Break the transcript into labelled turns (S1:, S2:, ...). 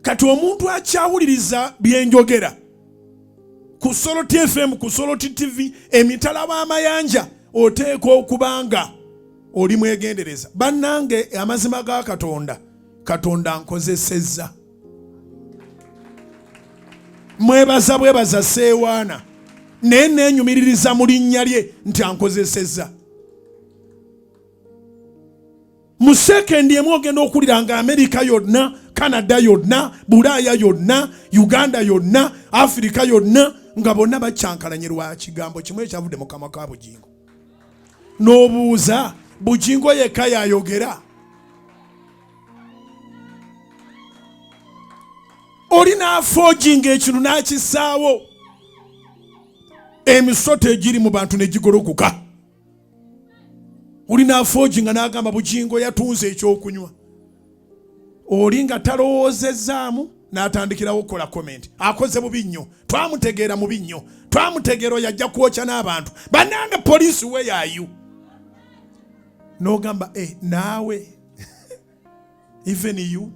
S1: Kati omuntu akyawuliriza byenjogera ku Soloti FM, ku Soloti TV, emitala w'amayanja, oteekwa okuba nga oli mwegendereza. Bannange, amazima ga Katonda, Katonda nkozesezza. Mwebaza bwebaza, seewaana, naye neenyumiririza mu linnya lye nti ankozesezza. Mu sekendi emu ogenda okuwulira nga Amerika yonna, Canada yonna, Bulaaya yonna, Uganda yonna, Afirika yonna, nga bonna bakyankalanye lwa kigambo kimu ekyavudde mu kamwa ka Bugingo. N'obuuza, Bugingo yekka yayogera? Oli n'afoojinga ekintu n'akissaawo, emisota egiri mu bantu ne gigolokoka. Oli n'afoojinga n'agamba Bugingo yatunze ekyokunywa, oli nga talowoozezaamu n'atandikirawo okukola komenti. Akoze bubi nnyo, twamutegeera mubi nnyo, twamutegeera oyo ajja kwokya n'abantu. Bannange, poliisi weyayu n'ogamba naawe, even you.